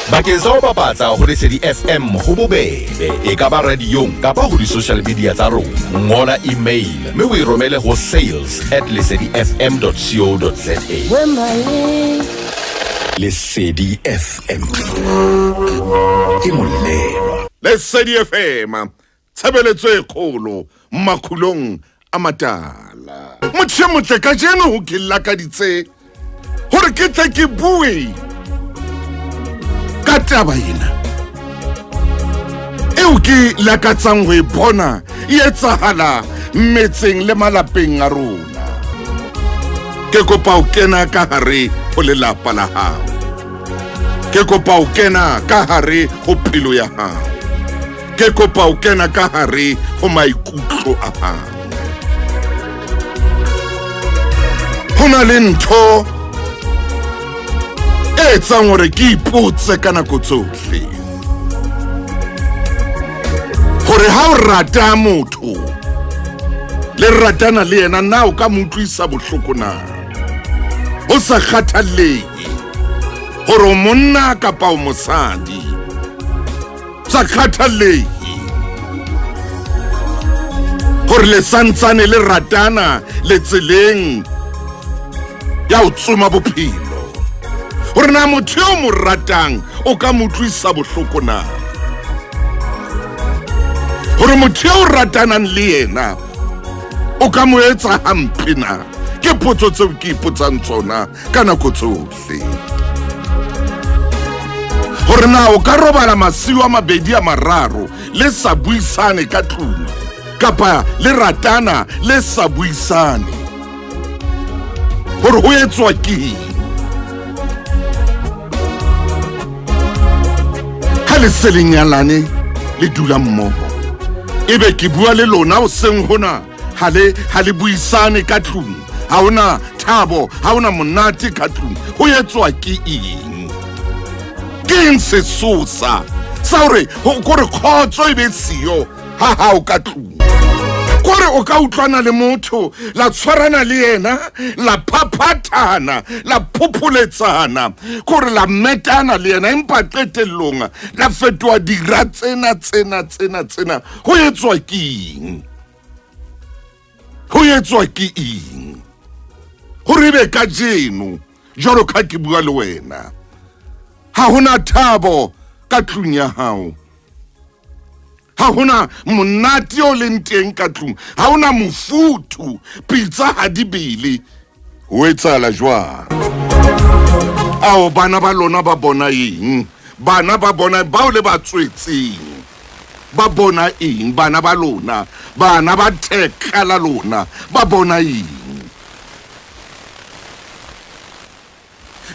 Bakeng sa ho bapatsa ho Lesedi FM ho bobebe, e ka ba radiong kapa ho di-social media tsa rona. Ngola email mme o e romele ho sales at lesedifm.co.za. Lesedi FM ke molelwa. Lesedi FM tshebeletso e kgolo makhulong a matala. Motho e motle kajeno ho ke lakaditse gore ke tle ke bue ka taba ena eo ke lakatsang go e bona e etsahala metseng le malapeng a rona. Ke kopa o kena ka hare ho lelapa la hao, ke kopa o kena ka hare ho pelo ya hao, ke kopa o kena ka hare ho maikutlo a hao. Ho na le ntho e etsang hore ke ipotse ka nako tsohle hore ha o rata motho le ratana le yena, na o ka mo utlwisa bohloko na, ho sa kgathallehe hore o monna kapa o mosadi, sa kgathallehe gore le santsane le ratana le tseleng ya ho tsoma bophelo, gore na motho yo mo ratang o ka mo utlwisa bohloko na, gore motho yo o ratanang le yena o ka mo etsa hampe na. Ke potso tseo ke ipotsang tsona ka nako tsohle, gore na o ka robala masiu a mabedi a mararo le sa buisane ka tlung, kapa le ratana le sa buisane, gore ho etswa ke eng ha le se le nyalane le dula mmoho, ebe ke bua le lona o seng hona ha le buisane ka tlung, ha hona thabo, ha hona monate ka tlung, ho etswa ke eng? Ke eng sesosa sa hore kore khotso e be siyo ha hao ka tlung? Kore o ka utlwana le motho, la tshwarana le yena, la phaphathana, la phopholetsana, kore la metana le yena, empa qetellong la fetoha dira tsena tsena tsena tsena. Ho etswa ke eng? Ho etswa ke eng hore ebe kajeno jwalo ka ke bua le wena ha hona thabo ka tlung ya hao, ha hona monate o leng teng ka tlung, ha hona mofuthu, pitsa ha di bele, ho etsahala jwang? Ao, bana ba lona ba bona eng? Bana ba bona bao le ba tswetseng ba bona eng? Bana ba lona, bana ba theka la lona ba bona eng?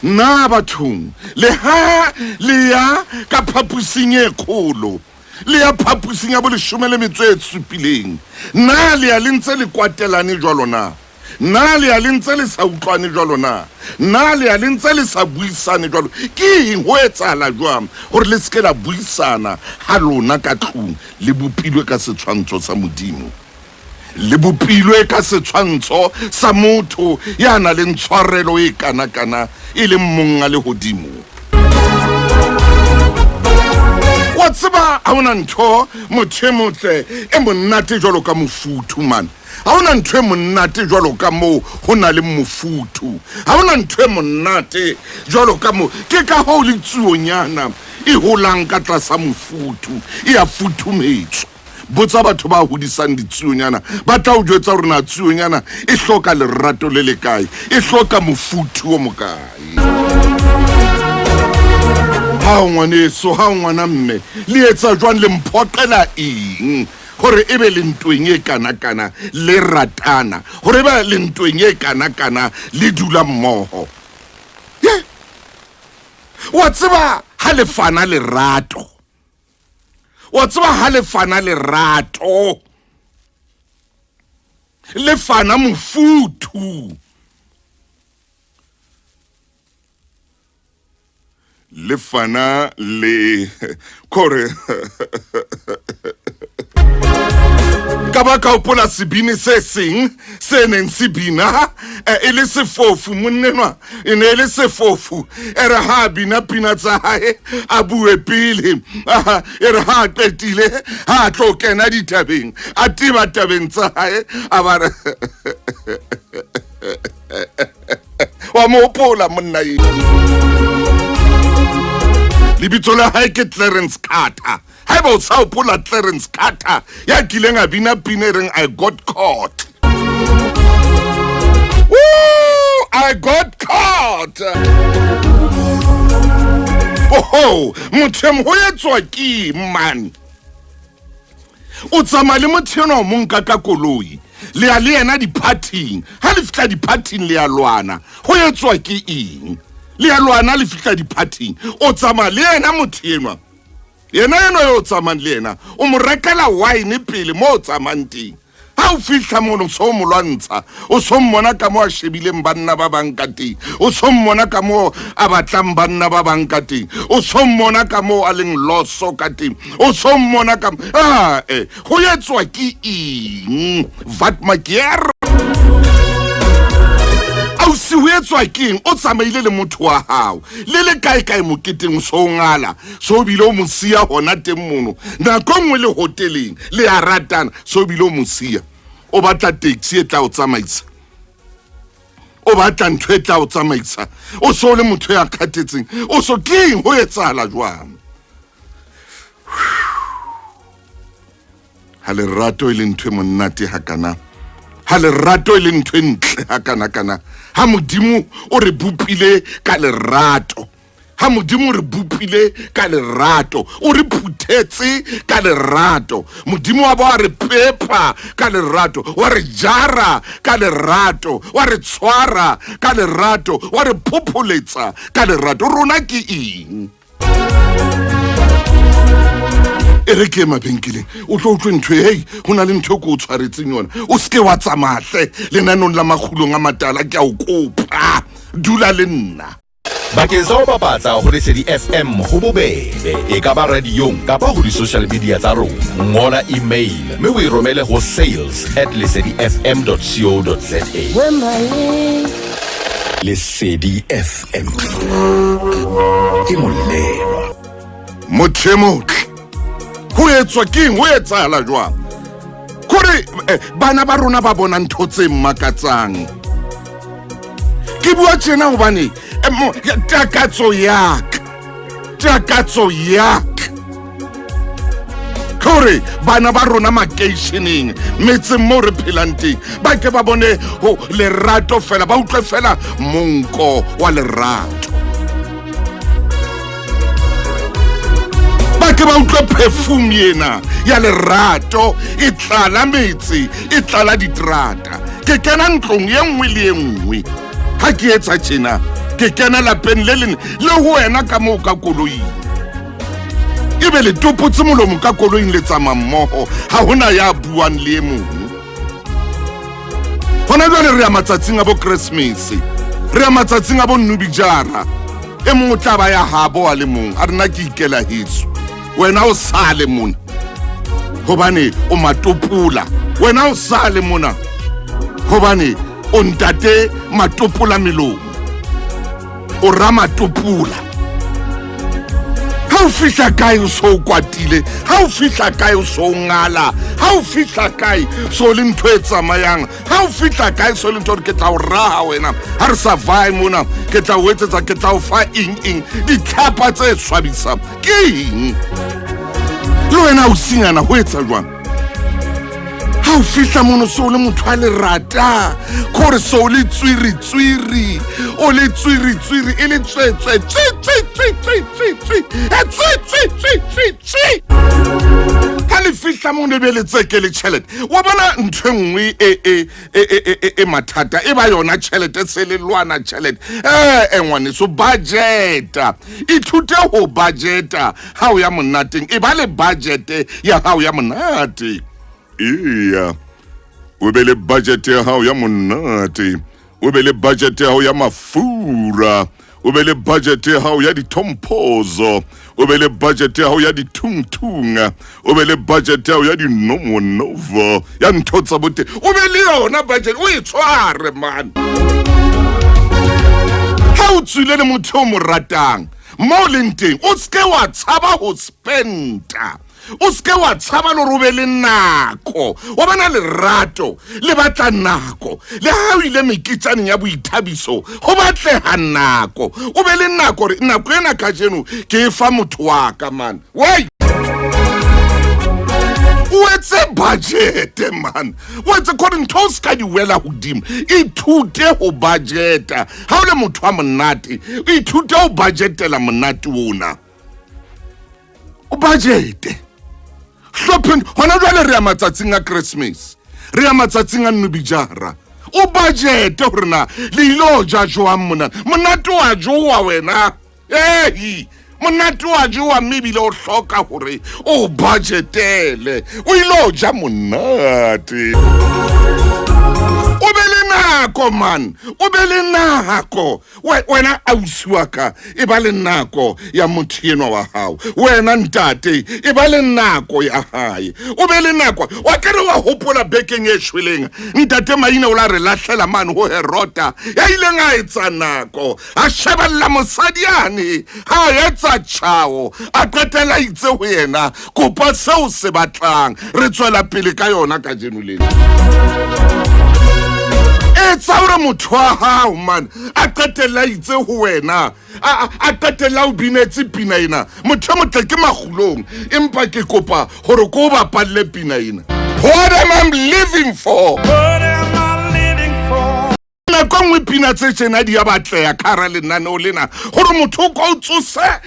Na bathong le ha le ya ka phaposing e kgolo, le ya phaposing ya boleshome le metso e supileng, na le ya le ntse le kwatelane jwalo na? Na le ya le ntse le sa utlwane jwalo na? Na le ya le ntse le sa buisane jwalo? Ke eng ho etsahala jwang hore le se ke la buisana ha lona ka tlung le bopilwe ka setshwantsho sa Modimo? Le bopilwe ka setshwantsho sa motho ya nang le tshwarelo e kana-kana, e leng monga lehodimo. Wa tseba, ha hona ntho motho e motle e monate jwalo ka mofuthu man. Ha hona ntho e monate jwalo ka moo ho na le mofuthu. Ha hona ntho e monate jwalo ka moo. Ke ka hoo le tsuonyana e holang ka tlasa mofuthu, e a futhumetswa. Botsa batho ba hodisang ditsuonyana, ba tla o jwetsa hore na tsuonyana e hloka lerato le le kae, e hloka mofuthu o mokae. Ha ngwaneso, ha ngwana mme, le etsa jwang, le mphoqela eng hore ebe le ntweng e kana-kana le ratana, hore ebe le ntweng e kana-kana le dula mmoho? Ye, wa tseba ha le fana lerato, wa tseba ha le fana lerato, le fana mofuthu, le fana le kore Ka ba ka hopola sebini se seng se neng se bina e le sefofu, monnenwa e ne e le sefofu. E re ha a bina pina tsa hae a bue pele, e re ha a qetile ha a tlo kena ditabeng a teba tabeng tsa hae a ba re wa mo hopola monna e lebitso la hae ke Clarence Carter. Haeba o sa hopola Clarence Carter ya kileng a bina pina e reng I got caught. Woo! I got caught. Oho, motho ho etswa ke man. O tsamaya le motho enwa o mo nka ka koloi. Le ya le yena diphathing. Ha le fihla diphathing le ya lwana. Ho etswa ke eng? Le ya lwana le fihla diphathing. O tsamaya le yena motho enwa. Yena enwa yo o tsamayang le yena o mo rekela wine pele mo o tsamayang teng. Ha o fihla mono so mo lwantsha, o so mmona ka moo a shebileng banna ba bang ka teng, o so mmona ka moo a batlang banna ba bang ka teng, o so mmona ka moo a leng loso ka teng, o so mmona ka ah eh ho etswa ke eng? Vat Makier ausi ho etswa ke eng? O tsamaile le motho wa hao le le kae kae moketeng, so ngala so bile o mo siya hona teng mono, nako e nngwe le hoteleng le a ratana, so bile o mo siya. O batla taxi e tla o tsamaisa, o batla ntho e tla o tsamaisa, o so le motho ya kgathetseng, o so keng ho etsahala jwang? Ha lerato e le ntho e monate hakana, ha lerato e le ntho e ntle hakana-kana, ha Modimo o re bopile ka lerato, ha Modimo o re bopile ka lerato, o re phuthetse ka lerato, Modimo wa ba wa re pepa ka lerato, wa re jara ka lerato, wa re tshwara ka lerato, wa re phopholetsa ka lerato, rona ke eng? E re ke ye mabenkeleng o tlo utlwe ntho e, hei ho na le ntho e ko o tshwaretseng yona, o seke wa tsamahle lenanong la makgulong a matala, ke a o kopa, dula le nna. Bakeng sa ho bapatsa ho Lesedi FM ho bobebe, e ka ba radiong kapa ho di-social media tsa rona. Ngola email mme o e romele ho sales at lesedifm.co.za. Lesedi FM ke molelwa. Motho e motle ho etswa keng, ho etsahala jwang kore bana ba rona ba bona ntho tse makatsang? Ke bua tjena hobane takatso ya ka ke hore bana ba rona makeisheneng metseng moo re phelang teng ba ke ba bone ho lerato fela, ba utlwe fela monko wa lerato, ba ke ba utlwe perfume ena ya lerato e tlala metse, e tlala diterata. Ke kena ntlong e nngwe le e nngwe ha ke etsa tjena, ke kena lapeng le leng le ho wena ka moo ka koloing, ebe le topotse molomo ka koloing le tsamaya mmoho, ha hona ya buang le e mong. Hona jwale re ya matsatsing a bo Christmas, re ya matsatsing a bo Nnubijara, e mong o tla ba ya habo a le mong, a rena ke ikela heso, wena o sale mona hobane o matopola, wena o sale mona hobane o ntate matopola melomo, o ramatopola. Ha o fihla kae o so kwatile, ha o fihla kae o so ngala, ha o fihla kae so le ntho e tsamayang, ha o fihla kae so le ntho ke tla o raha wena, ha re sa vae mona ke tla o etsetsa, ke tla o fa eng eng, ditlhapa tse swabisang ke eng? Le wena o singana ho etsa jwang? Ha o fihla mono so le motho a lerata, kore so le tswiri tswiri, o le tswiri tswiri e le tswe tswe tswi tswi tswi tswi tswi tswi e tswi tswi tswi tswi tswi. Ha le fihla mono be le tseke le tjhelete, wa bona ntho e nngwe e e e e e e mathata e ba yona tjhelete, se le lwana tjhelete. E ngwaneso, budgeta, ithute ho budgeta ha o ya monateng, e ba le budget ya hao ya monate. Eya, o be le budget ya hao ya monate, o be le budget ya hao ya mafura, O be le budget ya hao ya dithomphozo, o be le budget ya hao ya dithungthung, o be le budget ya hao ya dinomonovo, ya ntho tsa bote. O be le yona budget, o e tshware man. Ha o tswile le motho o mo ratang mo o leng teng, o seke wa tshaba ho spenda, o seke wa tshaba le gore o be le nako. Wa bona lerato le batla nako, le ha o ile meketjaneng ya boithabiso go batlega nako. O be le nako gore nako ena kajeno ke e fa motho wa ka man. Wai o etse budget man, o etse kore ntho o se ka di wela godimo. Ithute go budgeta ga o le motho wa monate, o ithute go budgetela monate ona, o budgete hlopheng. Gona jwale re ya matsatsing a Christmas, re ya matsatsing a Nobijara. O budgete gore na le ile o ja jwang mona. Monate wa jowa wena, ei monate wa jowa, mme ebile o hloka gore o budgetele o ile o ja monate. O be le nako man, o be le nako. Wena ausi wa ka, e ba le nako ya motho enwa wa hao. Wena ntate, e ba le nako ya hae, o be le nako. Wa kere wa hopola bekeng e shweleng, ntate Maina o la re lahlela mane ho Herota ya ileng a etsa nako, a shebella mosadi yane ha a etsa tjhao, a qetela itse ho yena, kopa seo se batlang. Re tswela pele ka yona kajeno lena. Etsa hore motho wa hao man a qetella itse ho wena, a qetella o binetse pina ena. Motho e motle ke makgulong, empa ke kopa hore ko o bapalle pina ena, What Am I Living For? What am I living for? Nako e nngwe pina tse tjena di a batleha ka hara lenaneo lena, gore motho o ka o tsose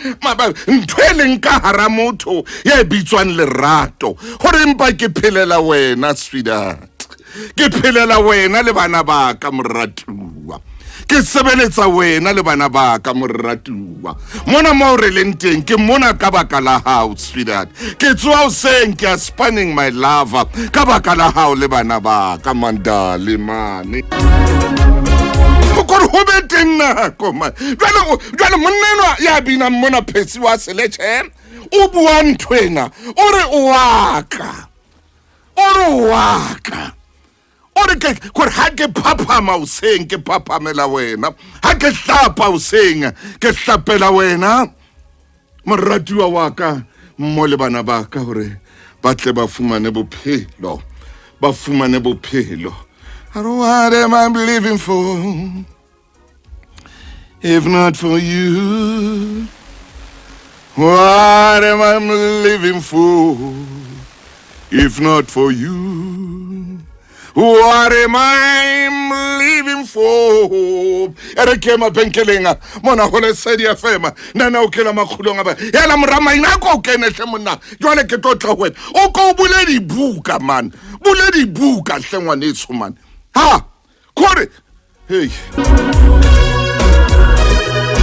ntho e leng ka hara motho ya e bitswang lerato, gore empa ke phelela wena sweetheart, ke phelela wena le bana ba ka moratuwa, ke sebeletsa wena le bana ba ka moratuwa. Mona mo re leng teng ke mona ka baka la hao sweetheart, ke tsoha hoseng ke a spanning my lover ka baka la hao le bana ba ka mandale mane. Kore ho be teng nako man. Jwale monna enwa ya binang mona, Phesi wa Seletjhe, o bua ntho ena, o re o wa ka, o re o wa ka, o re ke kore ha ke phaphama hoseng ke phaphamela wena, ha ke hlapa hoseng ke hlapela wena moratuwa wa ka mmo le bana ba ka, hore ba tle ba fumane bophelo, ba fumane bophelo. What am I living for if not for you? What am I living for if not for you? What am I living for? E re ke mabenkeleng mona go Lesedi FM. Nna o kela makgulong a ba yela moramaina ko o kenehle monna. Jwale ke tlo tla ho wena, o ko o bule dibuka man, bule dibuka hle ngwaneso man. Ha kore hei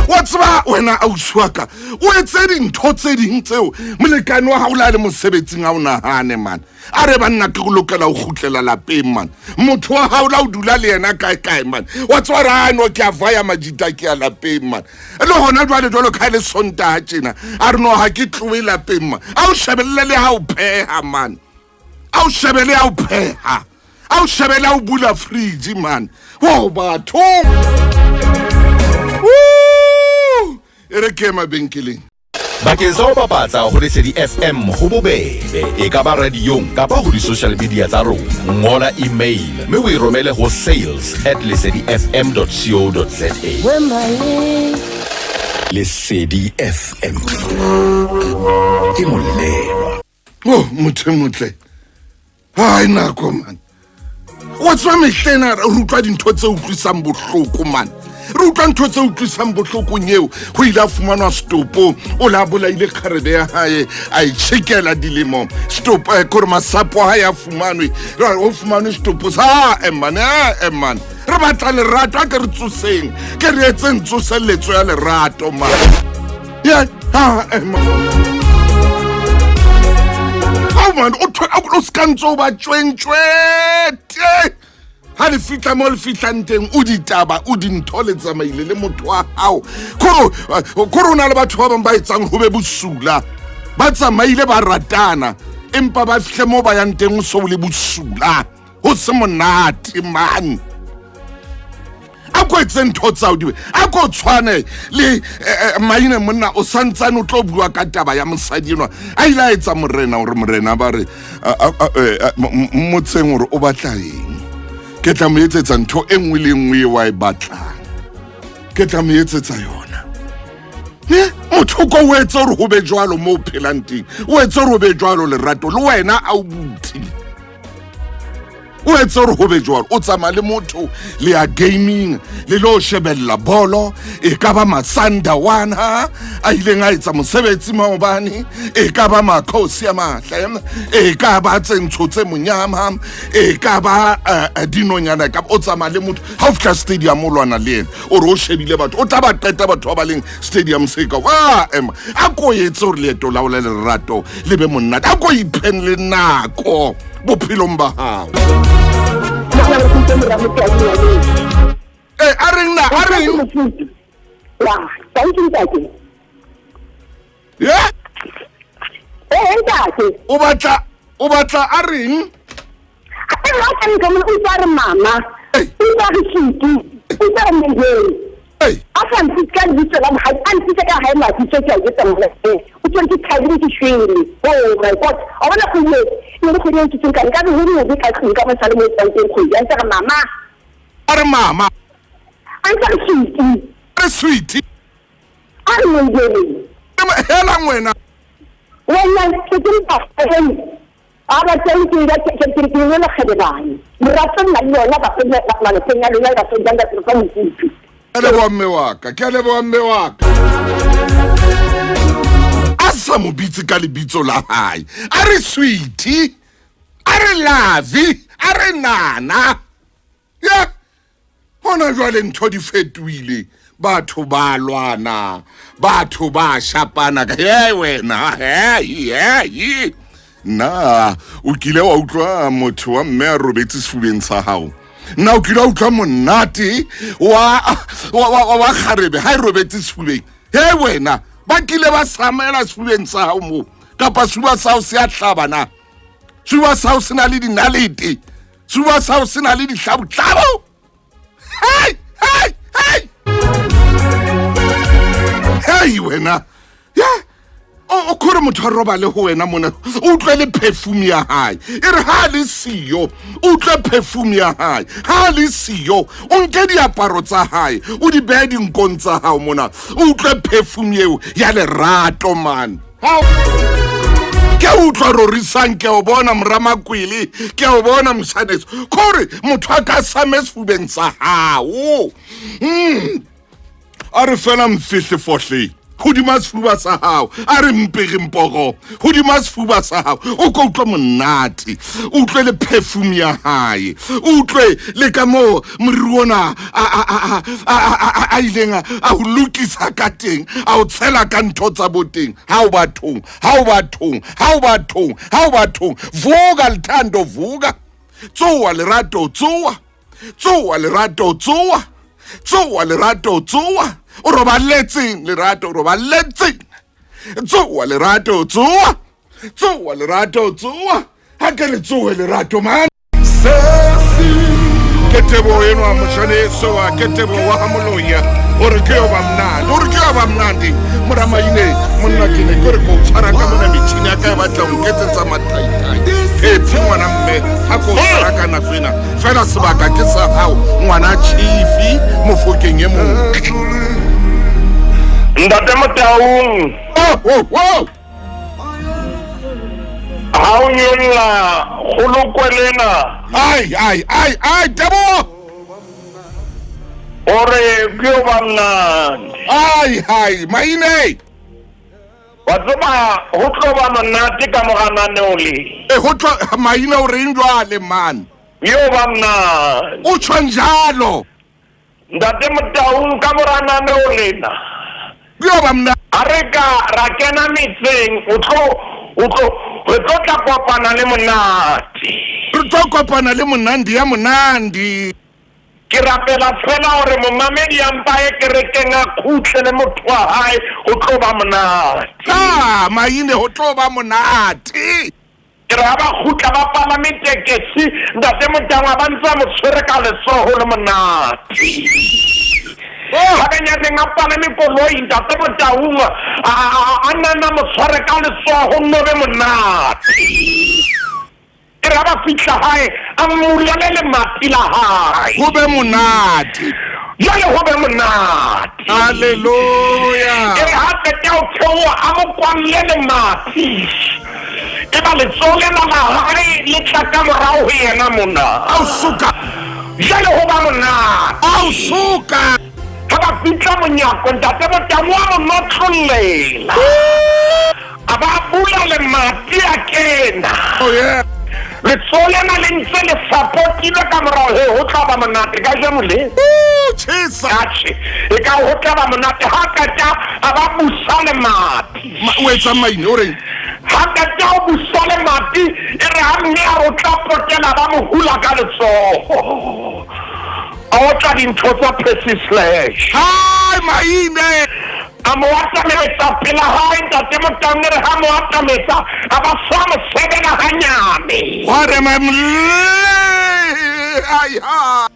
wa tseba wena ausi wa ka, o etse dintho tse ding tseo molekane wa hao le a le mosebetsing a o nahane man, a re banna ke go lokela ho kgutlela lapeng man. Motho wa hao la o dula le yena kae kae man, wa tseba re ano ke a vaya majita ke ya lapeng man. Le hona jwale jwalo ka le Sontaha tjena, a re no ha ke tlohe lapeng man. A o shebelle le ha o pheha man, a o shebele ha o pheha, a o shebele ha o bula fridge man. Wo batho, e re ke mabenkeleng. Bakeng sa ho bapatsa ho Lesedi FM ho bobebe, e ka ba radiong kapa ho di-social media tsa rona. Ngola email mme o e romele ho sales@lesedifm.co.za. Lesedi FM ke molelwa. Oh motho e motle, hai nako man. Wa tseba mehlena re utlwa dintho tse utlwisang bohloko man, re utlwa ntho tse utlwisang bohlokong eo ho ile a fumanwa setopo, o la bolaile kgarebe ya hae, a e tjhekela dilemo setopo, kore masapo a hae a fumanwe, ho fumanwe setopo sa man, man. Re batla lerato, a ke re tsoseng, ke re etseng tsoseletso ya lerato man. Yeah, ha man. Ao man, o se ka ntse o ba tjwentjwete. Ha le fihla mo le fihlang teng, o ditaba, o dintho, le tsamaile le motho wa hao. Kore o na le batho ba bang ba etsang ho be bosula. Ba tsamaile ba ratana, empa ba fihle mo ba yang teng o so o le bosula. Ho se monate man. A ko etse ntho tsa di a ko tshwane le maine monna o santsane o tlo bua ka taba ya mosadi enwa a ile a etsa morena hore morena ba re motseng hore o batla eng, ke tla mo etsetsa ntho e nngwe le nngwe eo a e batlang, ke tla mo etsetsa yona. Motho ko o etse hore ho be jwalo mo o phelang teng, o etse hore ho be jwalo lerato le wena a o buti, o etse hore ho be jwalo. O tsamaya le motho le ya gaming, le lo shebella bolo, e ka ba Masandawana a ileng a etsa mosebetsi maobane, e ka ba Makhosi a matle, e ka ba tse ntsho tse monyama, e ka ba dinonyana, ka o tsamaya le motho ha o fihla stadium o lwana le ena, o re o shebile batho, o tla ba qeta batho ba ba leng stadium se ka wa ema. A ko etse hore leeto la o le lerato le be monate, a ko ipheng le nako bophelong ba hao. A reng na, a reng? Ya, thank you ntate. Yeah? Ntate. O batla a reng? Ha ka nka mo o tla re mama. O tla re sweetie. O tla re mengeng. A sa ntse ka lebitso la mohae, a ntse ka hae mabitso ke a etsa mona. O tsweng ke thabile ke shwele. Oh my God. A bona go ile. E re kgwedi e ntse ka nka be ho re ka tlung ka mosale mo tswang teng kgwedi. A ntse re mama. A re mama. A ntse re sweetie. Re sweetie. A re mengeng. Hela ngwena. Wena ke ke mpa. A ba teng ke ga ke ke ke le kgedebane. Mratso nna le yona ba fenya malapeng a lona ba fenya ka tsa mokutsi. Ke a leboha mme wa ka, ke a leboha mme wa ka. A sa mo bitse ka lebitso la hae. A re sweetie, a re lovey, a re nana. Ya, hona jwale ntho di fetohile. Batho ba lwana, batho ba shapana ka he wena, he he. Na o kile wa utlwa motho wa mme a robetse sefubeng sa hao? Na o kile wa utlwa monate wa wa kgarebe ha e robetse sefubeng? He wena, ba kile ba samela sefubeng sa hao moo, kapa sefuba sa hao se a hlaba na? Sefuba sa hao se na le dinalete, sefuba sa hao se na le dihlabohlabo. Hey, hey, hey! Hey wena. Ya. O khore motho a robale ho wena mona, o utlwe le perfume ya hae. E re ha le siyo, o utlwe perfume ya hae. Ha le siyo, o nke diaparo tsa hae, o di behe dinkong tsa hao mona. O utlwe perfume eo ya lerato man. Hao. Ke utlwa rorisang, ke o bona moramakwele, ke o bona moshaneso. Khore motho a ka same sefubeng sa hao. A re fela mfihle fohle hodima sefuba sa hao, a re mpege mpogo hodima sefuba sa hao, o ko utlwe monate, o utlwe le perfume ya hae, o utlwe le ka moo moriri ona a ileng a ho lokisa ka teng, a o tshela ka ntho tsa boteng. Ha o bathong, ha o bathong, ha o bathong, ha o bathong. Vuka lethando, vuka. Tsoha lerato, tsoha. Tsoha lerato, tsoha. Tsoha lerato, tsoha. O roballetseng lerato, o roballetseng. Tsoha lerato, tsoha. Tsoha lerato, tsoha. Ha ke re tsohe lerato man. Ke teboho enwa motjhaneso wa ke teboho wa ha Moloya hore ke yo ba mnandi, hore ke yo ba mnandi. Mora Maine, monna ke ne ke re ko tshwara ka mona metjhini ya ka e batla ho nketsetsa mataitai. Phephi ngwana mme, ha ko tshwara ka nako ena. Fela sebaka ke sa hao, ngwana Chifi, Mofokeng e motle. Ntate Motaung. Oh, oh, oh. Ha o nyolla kgolokwe lena. Ai, ai, ai, ai, Teboho. O re ke yo ba mnandi. Ai, ai, Maine. Wa tseba ho tlo ba monate ka mora maneo le. E ho tlo Maine o reng jwale man? Yo ba mnandi. O tjhong jalo. Ntate Motaung ka mora naneo lena. Yo ba mna. A re ka ra kena metseng o tlo o tlo re tlo tla kopana le monate. Re tlo kopana le Monandi ya Monandi. Ke rapela fela hore momamedi a mpa ye kerekeng a khutle le motho wa hae, ho tlo ba monate. Ah, Maine, ho tlo ba monate. Ke re ha ba kgutla ba palame tekesi, ntate Motangwa ba ntse a mo tshwere ka letsoho le monate. Oh. Ha benyaneng a palame koloi, ntate Motaung a nana mo tshware ka letsoho, nno be monate. E re ha ba fihla hae, a mmulele lemati la hae. Ho be monate. Jwale ho be monate. Hallelujah. E re ha qeta ho theoha, a mo kwalle lemati. E ba letsoho lena la hae le tla ka morao ho yena mona. Ao suka. Jwale ho ba monate. Ao suka. Ha ba fihla monyako, ntate Motamo wa mo notlollela. A ba bula lemati a kena. Oh yeah. Letsoho lena le ntse le sapotilwe ka morao he, ho tla ba monate ka jeno le. Ooh, chesa. Atjhe, e ka ho tla ba monate ha qeta a ba busa lemati. O etsa Maine o reng? Ha qeta o busa lemati, e re ha mme a re o tla potela ba mo hula ka letsoho. A otla dintho tsa Percy Slash. Hai Maine. A mo atametsa pela hae, ntate Motaung, e re ha mo atametsa a ba sa mo sebela hanyane. What am I? Ai ha.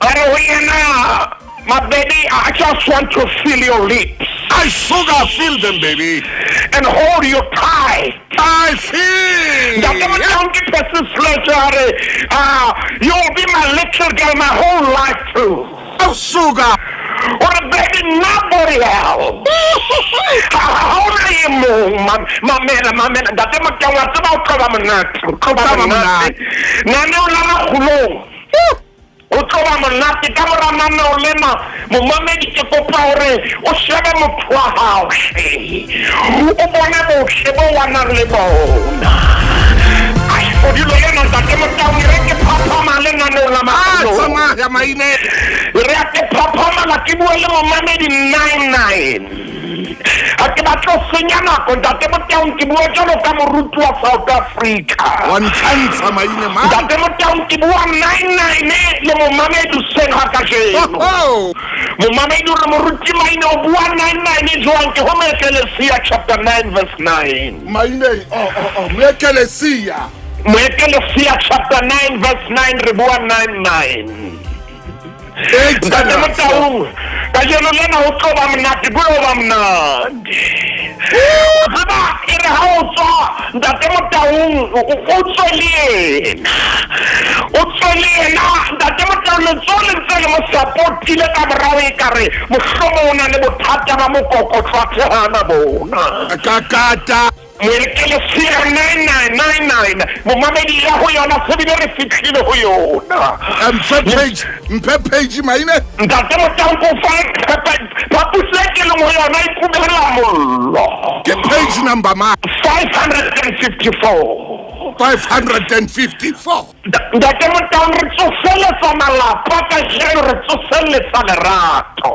A re ho yena, my baby, I just want to feel your lips. I sugar feel them, baby. And hold you tight. I feel. Ntate Motaung ke Percy Slash a re, you'll be my little girl my whole life through. Oh, sugar. Or baby, nobody else. Ha hona e mong, mamela, mamela. Ntate Motaung wa tseba o tlo ba monate, o tlo ba O tlo ba monate. Naneo la makgolong. O tlo ba monate ka mora naneo lena. Momamedi ke kopa hore o shebe motho wa hao hle. O bone bohle bo wa nang le bona. Ai, fodilo lena ntate Motaung, re ke phaphama le naneo la makgolong. Tsamaya Maine. Re a ke phaphamala ke bue le momamedi 99. Ha ke batla ho senya nako ntate Motaung, ke bua jwalo ka moruti wa South Africa. Wa ntlhantsha Maine mang? Ntate Motaung ke bua 99 le momamedi hoseng ha kajeno. Oh. Momamedi o re moruti Maine o bua 99 jwang? Ke ho Moekelesia chapter 9 verse 9. Maine, oh oh oh, Moekelesia. Moekelesia chapter 9 verse 9 re bua 99. Ntate Motaung, kajeno lena ho tlo ba monate, ko ba monate. O tseba e re ha o tswa ntate Motaung, o tswe le yena. O tswe le yena ntate Motaung, letsoho le ntse le mo supportile ka morao e kare mohlomong o na le bothata ba mokokotlo a thehana bona. Kakata. Moekelesia 9999, momamedi ya ho yona se bile re fihlile ho yona. Mphe page, mphe page Maine. Ntate Motaung ko fa phaposi e ke leng ho yona e kubela mollo. Ke page number ma? 554. 554. Ntate Motaung re tsoseletsa malapa kajeno, re tsoseletsa lerato.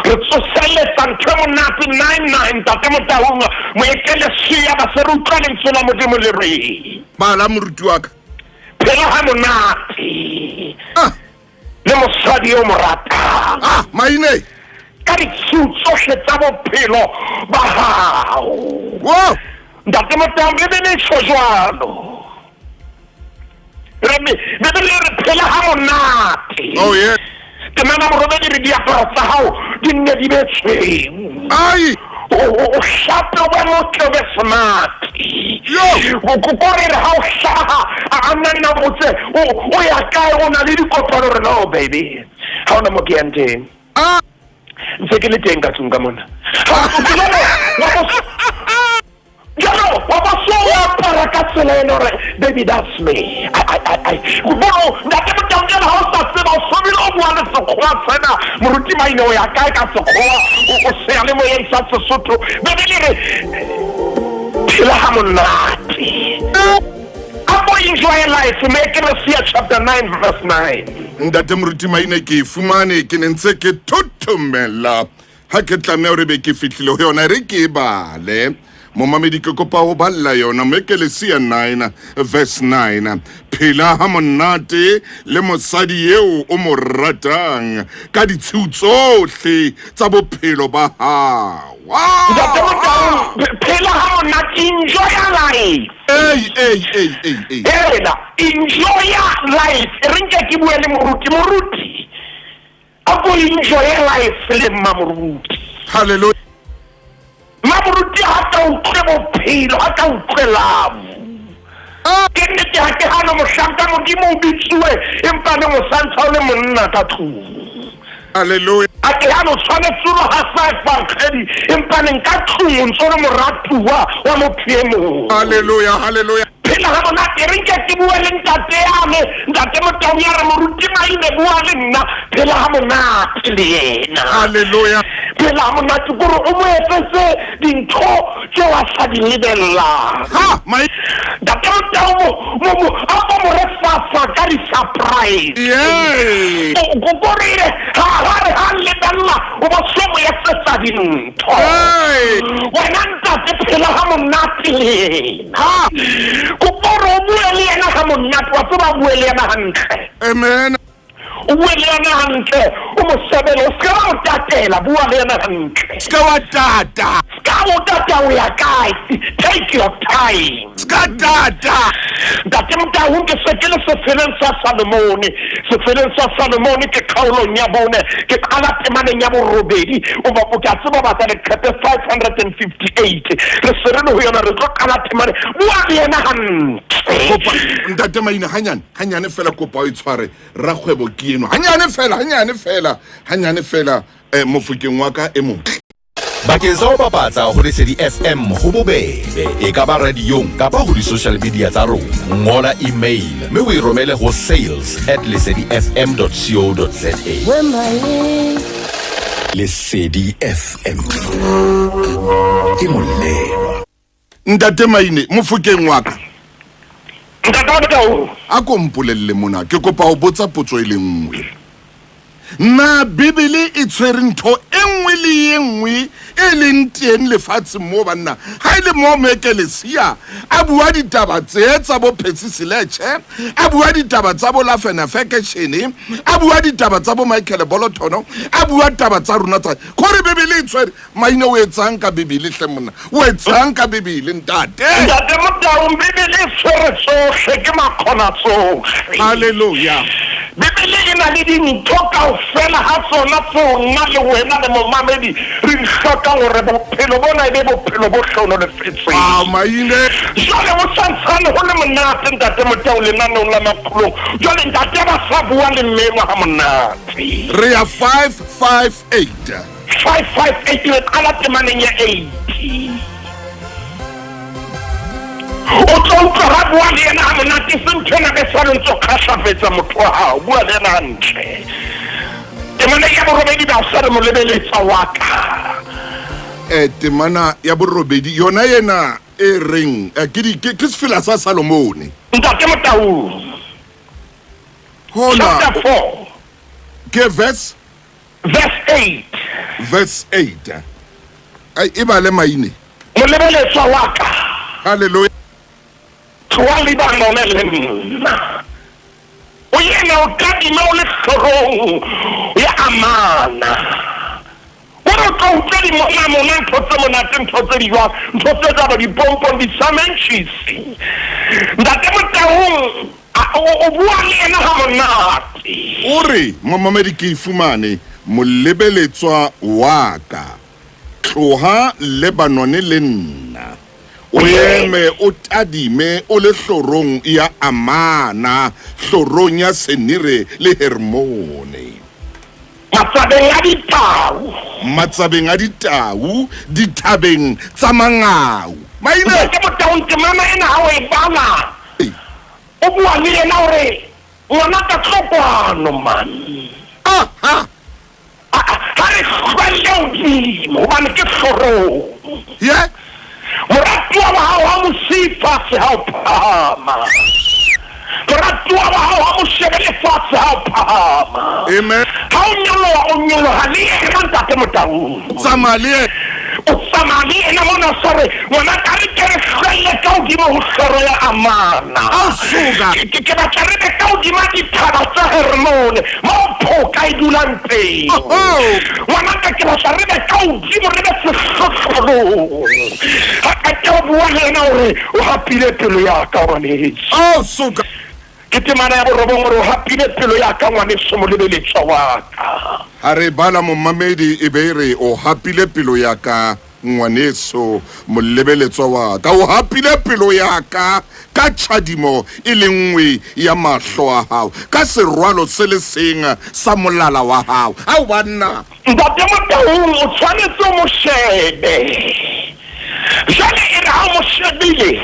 Re tsoseletsa ntho e monate 99 ntate Motaung, Moekelesia ba se re utlwa lentswe la Modimo le re. Bala moruti wa ka. Phela ha monate. Ah. Le mosadi o mo ratang. Ah, Maine. Ka ditshiu tsohle tsa bophelo ba hao. Wow. Ntate Motaung Bibele e tjho jwalo. Bibele e re phela ha monate. Oh yeah. Temana borobedi re diaparo tsa hao di nne di be tshweu. Ai. O hlape o be motle o be smart. Yo. Ko re ha o hlaha a nna botse o ya kae, o na le dikopano re no baby. Ha ona mo ke yang teng. Ah. Ntse ke le teng ka tlung ka mona. Jalo, wa ba so wa apara ka tsela ena hore baby that's me. I bo ntate Motaung jalo ha o sa tseba o sobile o bua le sekgowa sena, moruti Maine o ya kae ka sekgowa, o seyalemoyeng sa Sesotho. Bibele re phela ha monate. A bo enjoy life, Moekelesia chapter 9 verse 9. Ntate moruti Maine ke e fumane, ke ne ntse ke thothomela ha ke tlameha hore be ke fihlile ho yona, re ke e bale. Momamedi ke kopa ho balla yona Moekelesia 9 verse 9. Phela ha monate le mosadi eo o mo ratang ka ditshiu tsohle tsa bophelo ba hao. Ntate Motaung, phela ha monate, enjoy your life. Ei, ei, ei, ei, ei. Ena, enjoy your life. E re nke ke bue le moruti, moruti. A ko enjoy life le mma moruti. Hallelujah. Mmamoruti ha ka utlwe bophelo, ha ka utlwe love. Ke nnete ha ke hano mohlanka Modimo o bitsuwe empa ne mosantsha o le monna ka tlung. Hallelujah. A ke hano tshwanetse o ha sa evangeli empa neng ka tlung o ntso le moratuwa wa motho e mong. Hallelujah, hallelujah. Phela ha monate re nke ke bue le ntate yane, ntate Motaung ya re moruti Maine bua le nna, phela ha monate le yena. Hallelujah. Phela ha monate kore o mo etsetse dintho tseo a sa di lebellang. Ha, mai Ntate Motaung mo mo a mo mo re fafa ka di-surprise. Yeah. Kore ha ha re ha lebella o bo se mo etsetsa dintho. Hey. Wena ntate phela ha monate le yena. Ha. Kopa hore o bue le yena ha monate, wa tseba o bue le yena hantle. Amen. O bue le yena hantle, o mo sebele, o se wa mo tatela, bua le yena hantle. Ska wa tata. Ska o tata o ya kae? Take your time. Ska tata. Ntate Motaung ke se ke le sefeleng sa Salomone. Sefeleng sa Salomone ke kgaolong ya bone, ke qala temaneng ya borobedi. O ba o ka tseba batla leqepe 558. Re se re le ho yona re tlo qala temane. Bua le yena hantle. Kopa ntate Maine hanyane, hanyane fela kopa o e tshware rakgwebo ke eno. Hanyane fela, hanyane fela, hanyane fela mofokeng wa ka e motle. Bakeng sa ho bapatsa ho Lesedi FM ho bobebe, e ka ba radiong kapa ho di-social media tsa rona. Ngola email mme o e romele ho sales@lesedifm.co.za. Lesedi FM ke molelwa. Ntate Maine, mofokeng wa ka. Ntate Motaung. A ko mpolelle mona, ke kopa ho botsa potso e le nngwe. Na Bibele e tshwere ntho e nngwe le e nngwe e leng teng lefatsheng mo banna? Ha e le mo Moekelesia a bua ditaba tse tsa bo Percy Seleche, a bua ditaba tsa bo Lafena Fekeshene, a bua ditaba tsa bo Michael Bolotono, a bua taba tsa rona tsa kore Bibele e tshwere. Maine o etsang ka Bibele hle monna? O etsang ka Bibele ntate? Ntate Motaung, Bibele e tshwere tsohle, ke makgona tsohle. Hallelujah. Bibele e na le dintho kaofela ha tsona tseo nna le wena le momamedi re di hlokang hore bophelo bona e be bophelo bo hlohonolofetseng. Ah, Maine. Jwale ho santsane ho le monate ntate Motaung lenaneong la Makgulong. Jwale ntate ba sa bua le mme ha monate. Re ya 558. 558 re qala temaneng ya 8. O tlo utlwa ha bua le yena ha monate, se ntho ena re sa ntse kgahlafetsa motho wa hao, bua le yena hantle. Temana ya borobedi ba sa re mo lebeletsa wa ka. Temana ya borobedi yona yena e reng ke sefela sa Salomone. Ntate Motaung. Hona chapter 4. Ke verse verse 8. Verse 8. Ai e bale Maine. Mo lebeletsa wa ka. Hallelujah. Tloha Lebanone le nna. O yena o tadima o le hlorong ya Amana. O re tlo utlwa di mona mona ntho tse monate, ntho tse di jwang, ntho tse tsa ba dipompong, di-samenchisi. Ntate Motaung, o bua le yena ha monate. O re, momamedi ke e fumane, molebeletswa wa ka. Tloha Lebanone le nna. O eme o tadime o le hlorong ya Amana, hlorong ya Senire le Hermone. Matsabeng a ditau. Matsabeng a ditau, dithabeng tsa mangau. Maine. Ntate Motaung, temana ena ha o e bala, o bua le yena hore ngwana ka tlo kwano man. Aha. Ha re hlwelle hodimo hobane ke hlorong. Yeah. Moratuwa wa hao ha mo siye fatshe ha o phahama. Moratuwa wa hao ha mo shebe le fatshe ha o phahama. Amen. Ha o nyoloha, o nyoloha le yena ntate Motaung. Tsamaya le yena. O tsamaya le yena mona sa re ngwana ka re ke re hlwelle ka hodimo ho hloro ya Amana. Ke batla re be ka hodima dithaba tsa Hermone moo phoka e dulang teng. Ngwana ka ke batla re be ka hodimo re be sehlohlolong. Ha qeta ho bua le yena hore o hapile pelo ya ka ngwaneso. Ke temana ya borobong gore o hapile pelo ya ka ngwaneso molebeletswa wa ka. Ha re bala momamedi e be e re o hapile pelo ya ka ngwaneso molebeletswa wa ka. O hapile pelo ya ka ka tjhadimo e le nngwe ya mahlo a hao, ka serwalo se le seng sa molala wa hao. Ao banna! Ntate Motaung o tshwanetse o mo shebe. Jwale e re ha o mo shebile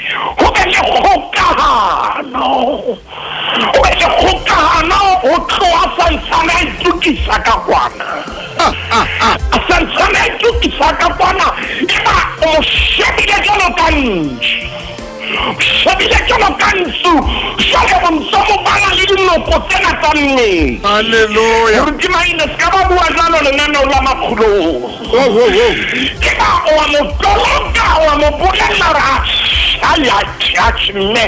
ho be le kgokahano, ho be le kgokahano ho tloha santshane a itokisa ka kwana, a santshane a itokisa ka kwana, eba o mo shebile jwalo ka ntsu, shebile jwalo ka ntsu, jwale o ntso mo bala le dinoko tsena tsa mmele. Hallelujah. Moruti Maine, se ka ba bua jwalo lenaneong la makgulong. Oh, oh, oh. Ke ba o a mo toloka, o a mo bolella hore a ai, atjhe, atjhe, mme.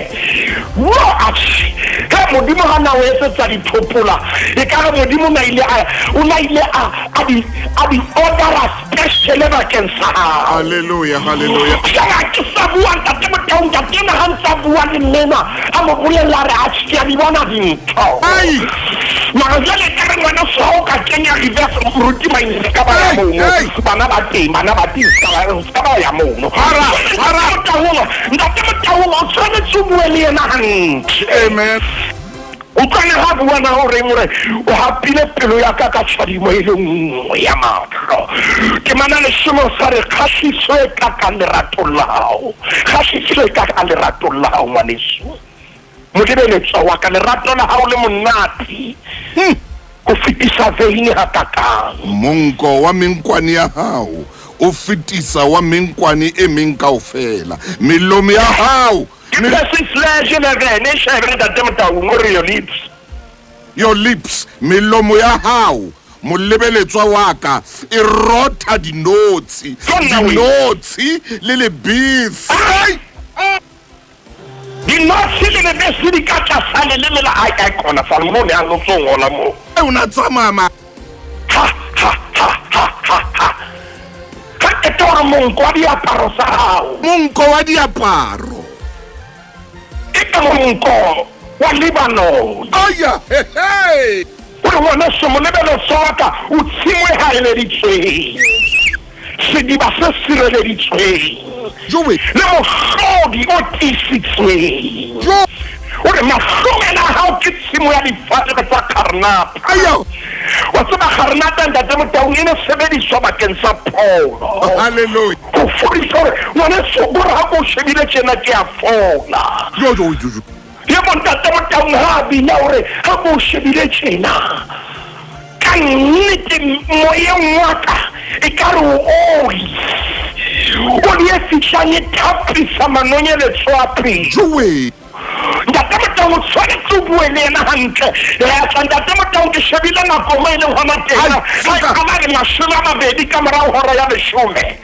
Wo, atjhe. He, Modimo ha na o etsetsa dithopola, ekare Modimo o na ile a, o na ile a, a di, a di order-a special bakeng sa hao. Hallelujah, hallelujah. Jwale ha ke sa bua ntate Motaung, ntate enwa ha ntsa bua le mme enwa, a mo bolella a re, atjhe, ke a di bona dintho. Ai! Mara jwale ekare ngwana so ha o ka kenya reverse, moruti Maine, se ka ba ya Ai, mono. ai. Bana ba teng, bana ba teng, se ka ba, se ka ba ya mono. Hara, Jwale hara. Ntate Motaung, ntate Motaung, o tshwanetse o bue le yena hantle. Amen. Utlwana ha bua na o reng hore o hapile pelo ya ka ka tshadimo e le nngwe ya mahlo. Temana leshome o sa re kgahliso e ka ka lerato la hao. Kgahliso e ka ka lerato la hao ngwaneso. Molebeletswa wa ka, lerato la hao le monate ho fetisa veine hakakang. Monko wa menkwane ya hao o fetisa wa menkwane e meng kaofela. Melomo ya hao Ke Percy Sledge le Rene Shebe ntate Motaung o re your lips. Your lips, melomo ya hao, molebeletswa wa ka, e rotha dinotshi, dinotshi le lebese. Dinotshi le lebese di ka tlasa leleme la hae. Kae kona Salomon o ne a ntse o ngola moo. O na tsamaya ma. Ha, ha, ha, ha, ha, ha. Ha qeta hore monko wa diaparo tsa hao. Monko wa diaparo. E ka monko wa Lebanon. Aya, he, he. Hore ngwaneso molebeletso wa ka o tshimo e haeleditsweng, sediba se sireleditsweng, Jowe. le mohlodi o tiisitsweng. Jo. O re mahlomela a hao ke tshimo ya difate tsa karnata. Ayo. Wa tseba karnata ntate Motaung e ne sebediswa bakeng sa pholo. Hallelujah. Ho fodisa hore ngwaneso o re ha ko shebile tjena ke a fola. Jo, jo, jo, jo. Le bo ntate Motaung ha a bina hore ha ko shebile tjena ka nnete moyeng wa ka e ka re o oli. Oli e fihlang e thapisa manonyeletso a pelo. Jowe. Ntate Motaung o tshwanetse o bue le yena hantle. Tla ntate Motaung ke shebile nako mo e leng hona teng. Ai, Ha e suka. qala re 20 ka morao hora ya 10.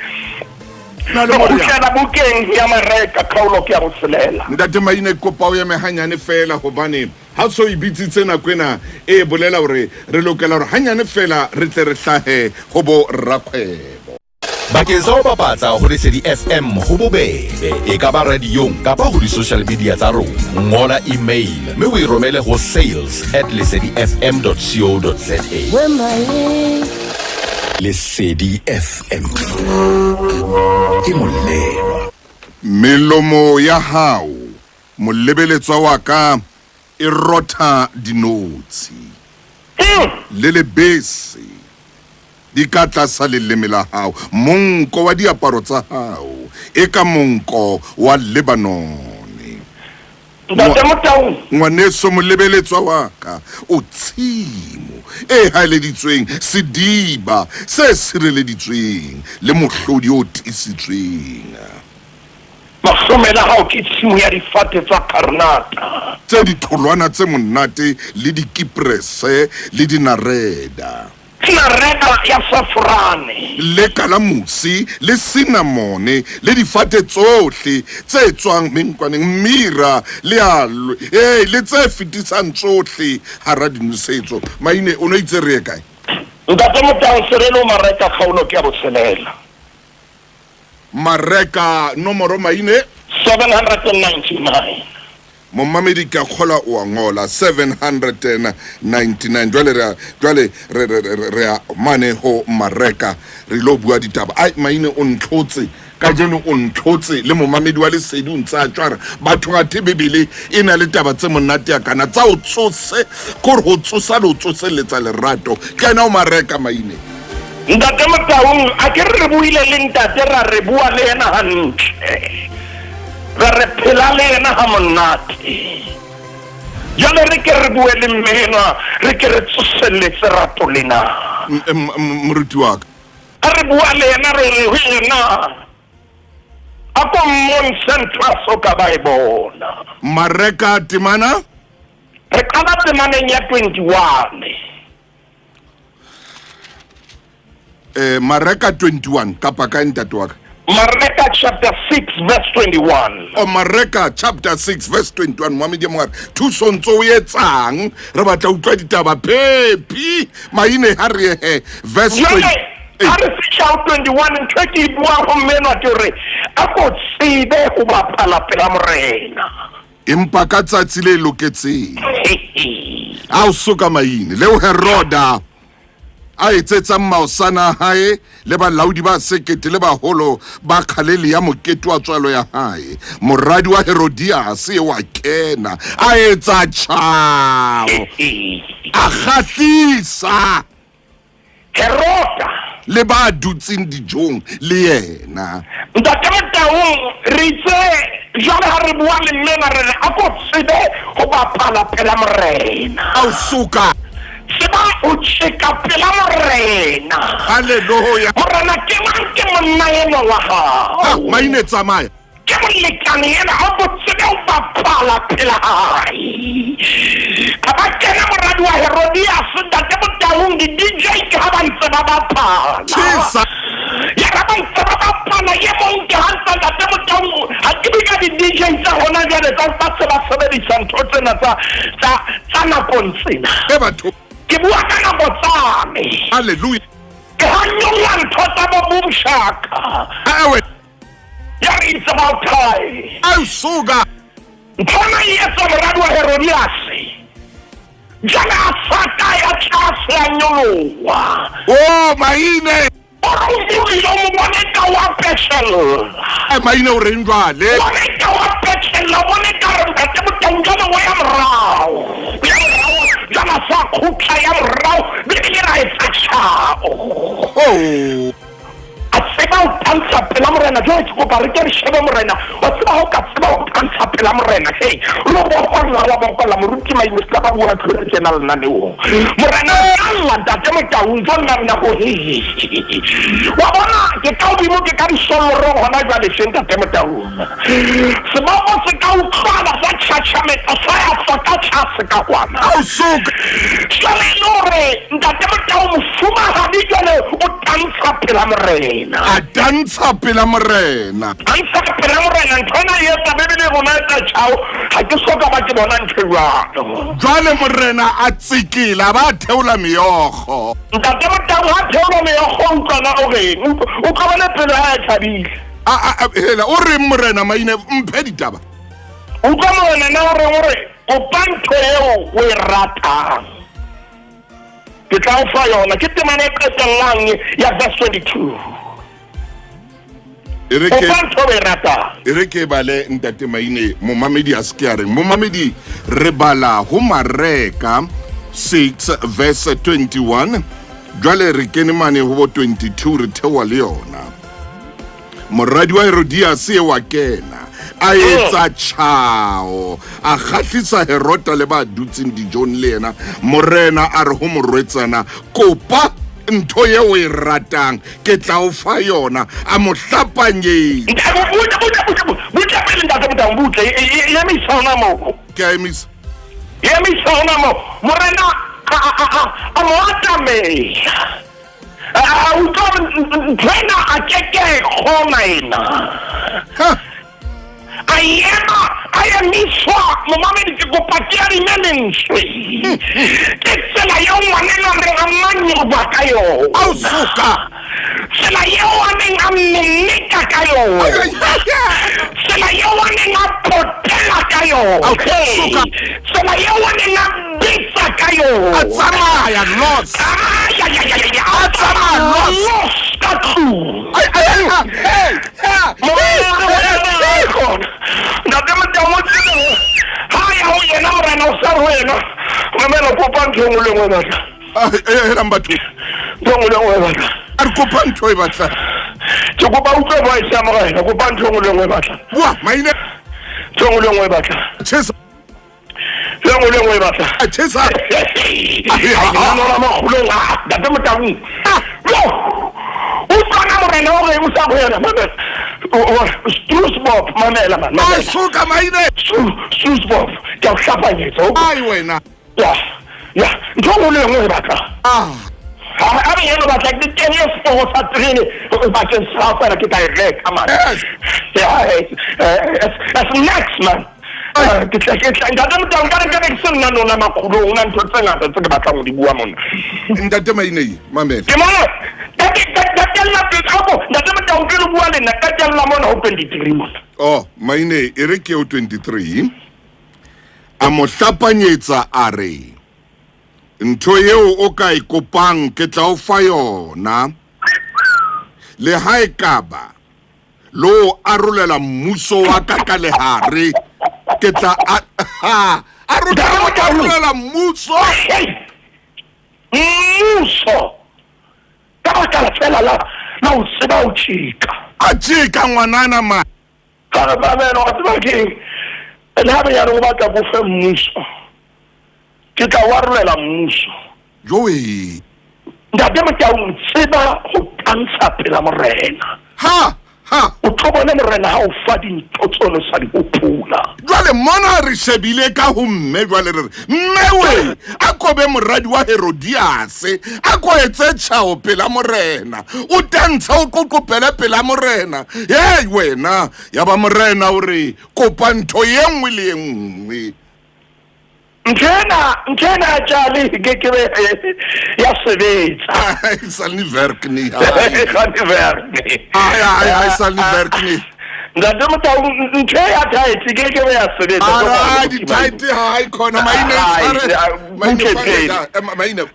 Na le Re hore ya. kgutlela bukeng ya Mareka kgaolo ke ya botshelela. Ntate Maine ke kopa o eme hanyane fela hobane ha so e bitsitse nako ena e bolela hore re lokela hore hanyane fela re tle re hlahe ho bo rakgwebo. Bakeng sa ho bapatsa ho Lesedi FM ho bobebe, e ka ba radiong kapa ho di-social media tsa rona. Ngola email mme o e romele ho sales at lesedi f m dot co dot za. Lesedi FM ke molelwa. Melomo ya hao, molebeletswa wa ka, e rotha dinotshi. Le lebese di ka tlasa leleme la hao. Monko wa diaparo tsa hao e ka monko wa Lebanone. Ntate Motaung. Ngwaneso molebeletswa wa ka, o tshimo e haeleditsweng, sediba se sireleditsweng le mohlodi o tiisitsweng. Mahlomela hao ke tshimo ya difate tsa karnata. Tse ditholwana tse monate le dikiprese le dinareda. Nareda ya safrane. Le kalamusi, le sinamone, le difate tsohle tse tswang menkwaneng, mira, le alwe, ee, le tse fetisang tsohle hara dinosetso. Maine, o no itse re ye kae? Ntate Motau, Serelo Mareka kgaolo ke ya botshelela. Mareka nomoro maine? 799. Momamedi ka kgolwa o a ngola 799. Jwale re jwale re re re re a mane ho Mareka re lo bua ditaba. Ai maine o ntlhotse kajeno o ntlhotse le momamedi wa lesedi o ntse a tshwara batho gathe bibele e na le taba tse monate ya kana tsa o tsose kore go tsosa le o tsoseletsa lerato ke ena o mareka maine Ntate Motaung, a ke re re buile le ntate ra re bua le yena hantle. Ra re phela le yena ha monate. Jwale re ke re bue le mme enwa, re ke re tsoselletse rato lena. Moruti wa ka. Ha re bua le yena re re ho yena, a ko mmontshe ntho a so ka ba e bona. Mareka temana? Re qala temaneng ya 21. Eh, Mareka 21 kapa kae ntate wa ka? Mareka chapter 6 verse 21. O Mareka chapter 6 verse 21 moamedi e mongwe thuso ntse o etsang re batla utlwa ditaba phephi maine ha re he verse 20 ha re fihla ho 21 ntho e ke e buang ho mmenwa ke hore a ko tsebe ho bapala pela morena empa ka tsatsi le loketseng a o soka maine leo Heroda a etsetsang maosana a hae le balaodi ba sekete le baholo ba Galilea mokete wa tswalo ya hae. Moradi wa Herodiase eo a kena, a etsa tjhao, a kgahlisa Heroda le ba dutseng dijong le yena. Ntate Motaung, re itse jwale ha re bua le mmena re re a ko tsebe ho bapala pela morena. A o soka. Tseba o tjeka pela morena. Haleluya. Morena ke mang ke monna enwa wa hao. Ah, maine tsamaya. Ke molekane ena a ko tsebe ho bapala pela hae. A ba kena moradi wa Herodias ntate Motaung di-DJ ke ha ba ntse ba bapala. Tjhesa. Ya ba ba ntse ba bapala e mong ke ha ntse ntate Motaung ha ke bue ka di-DJ tsa hona jwale tsa ba se ba sebedisa ntho tsena tsa tsa tsa nakong tsena. E batho. Ke bua ka nako tsane. Hallelujah. Ke ha nyolla ntho tsa bo Boom Shaka. Ewe. Ya re it's about time. Au suka. Nthwana e etsa moradi wa Herodias. Jwale a sa ka ya tlase ya nyoloha. Oh maine. O re o nyolohile o mo bone ka wa peshella. Ai maine o reng jwale? Bone ka wa peshella, bone ka re ntate Motaung jwale o ya morao. O ya morao, jwale a sa kgutla ya morao, Bibele ra etsa tjhao. Oh. A tseba ho tantsha pela morena. Jwale ke kopa re ke re shebe morena. Wa tseba ha o ka tseba ho tantsha pela morena, hey, lo bokolla wa bokolla moruti Maine se ka ba bua tlhole tjena lenaneong. Morena a lla ntate Motaung jo nna nna ho he. Wa bona ke ka hodimo ke ka disollorong hona jwale tje ntate Motaung. Seboko se ka utlwala sa tjhatjhametsa sa ya tswa ka tlase ka kwana. Au suka. Jwale e le hore ntate Motaung mofumahadi jwale o tantsha pela morena. A tantsha pela morena. Tantsha pela morena. Ntho ena e etsa Bibele e rona etsa tjhao. Ha ke so ka ba ke bona ntho e jwalo. Jwale morena a tsekela ba theola meokgo. Ntate Motaung ha theola meokgo o utlwana o reng? O utlwa pelo ya hae thabile. A hela o reng morena maine mphe ditaba. Utlwa morena na o reng o re kopa ntho eo o e ratang. Ke tla o fa yona. Ke temana e qetellang ya verse 22. Kopa ntho o e ratang. E re ke bale ntate Maine momamedi a se ke a reng. Momamedi re bala ho Mareka 6 verse 21. Jwale re kene mane ho bo 22 re theoha le yona. Moradi wa Herodias e wa kena a etsa tjhao a kgahlisa Herota le ba dutseng dijong le yena. Morena a re ho morwetsana, kopa ntho eo o e ratang ke tla o fa yona. A mo hlapanyetsa. Butle pele ntate Motaung, butle. Emisa hona moo. Ke a emisa. Emisa hona moo. Morena A mo atamela. A utlwa ntho ena a keke a e kgona ena. A ema a emiswa momamedi ke kopa ke adime lentswe. Ke tsela eo ngwaneno a neng a manyoba ka yona. Ao suka. Tsela eo a neng a mmeneka ka yona. Tsela eo a neng a potela ka yona. Tsela eo a neng a betsa ka yona. A tsamaya los. A tsamaya los ka tlung. Ntate Modimo ha ya ho yena morena o sa ho yena. Mamela kopa ntho e nngwe le nngwe batla. Helang batho. Ntho e nngwe le nngwe batla. A re kopa ntho e batla. Ke kopa utlwe voice ya morena, kopa ntho e nngwe le nngwe batla. Bua maine. Ntho e nngwe le nngwe batla. Chesa. Ntho e nngwe le nngwe batla. Chesa. Nora makgolong a ntate Motaung. Yo. Utlwana morena o re o sa ho yena mamela. Struisbob mamela man. Ai suka maine. Struisbob ke a o hlapanyetsa. Ai wena. Ya. Ya, ntho e nngwe le nngwe e batla. Ah. A re eno batla ke kenye seporo sa terene bakeng sa hao fela ke tla e reka man. Yes. Yeah, it's next man. Ke tla ke tla ntate Motaung ka re ke se nna lona makgolong na ntho tse ngata tse ke batlang ho di bua mona. Ntate Mainei mamela. Ke mona qetella pele ako ntate Motaung ke le bua le nna qetella mona ho 23 mona. Oh, Mainei e re ke o 23. A mo hlapanyetsa a re, Ntho eo o ka e kopang ke tla o fa yona, le ha e ka ba le o arolela mmuso wa ka ka lehare, ke tla a arolela mmuso. Mmuso ka baka la fela la la o tseba o tjeka. A tjeka ngwanana ma. Ka re mamela wa tseba keng le ha bonyane o batla ko fe mmuso ke tla o arolela mmuso. Joe. Ntate Motaung tseba ho tantsha pela morena. Ha ha. O tlo bona morena ha o fa dintho tseo o sa di hopola. Jwale mona re shebile ka ho mme jwale re re mme we a ko be moradi wa Herodiase a ko etse tjhao pela morena o tantsha o qoqopele pela morena hey wena ya ba morena o re kopa ntho ye nngwe le ye nngwe. Ntho ena tjale ke ke be ya sebetsa. Ai sal nie werk nie. Gaan nie werk nie. Ai ai ai sal nie werk nie. Ntate Motaung ntho ya tight ke ke be ya sebetsa. Ara di tight ha e khona maine tshware. Maine maine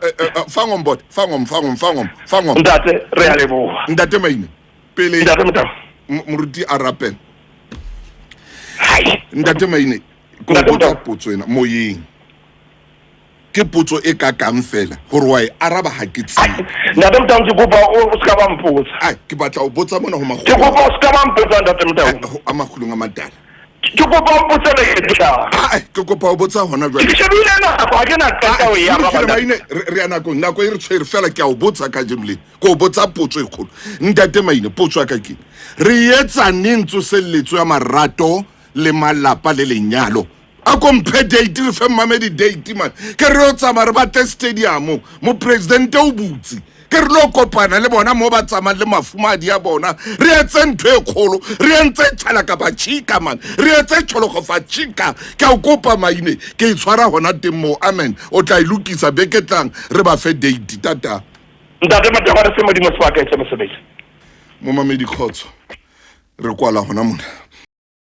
fangom bot fangom fangom fangom fangom. Ntate re a leboha. Ntate maine pele Ntate Motaung moruti a rapela. Ntate maine ko botsa potso ena moyeng. Ke potso e ka kang fela gore wa e araba ha ke tsebe. Ntate Motaung ke kopa o ska ba mpotsa. Ai ke batla o botsa mona ho makgolo. Ke kopa o ska ba mpotsa ntate Motaung. A makgolong a matala. Ke kopa o mpotse le ke tla. Ai ke kopa o botsa hona jwale. Ke shebile nako ha ke na qeta ho e araba. Maine re ya nakong nako e re tshwere fela ke a o botsa ka jemle. Ke o botsa potso e kgolo. Ntate Maine potso ya ka ke re etsa neng tsoselletso ya marato le malapa le lenyalo? A ko mphe date re fe mmamedi date man. Ke re o tsamaya re batle stadium mo president o butse. Ke re lo kopana le bona mo ba tsamayang le mafumadi a bona. Re etse ntho e kgolo, re entse tjhala kapa tjhika man. Re etse tjhologofa tjhika. Ke a o kopa maine ke e tshwara hona teng mo. Amen. O tla e lokisa beke tlang re ba fe date tata. Ntate Motaung re se Modimo sebaka etse mosebetsi. Momamedi khotso. Re kwala hona mona.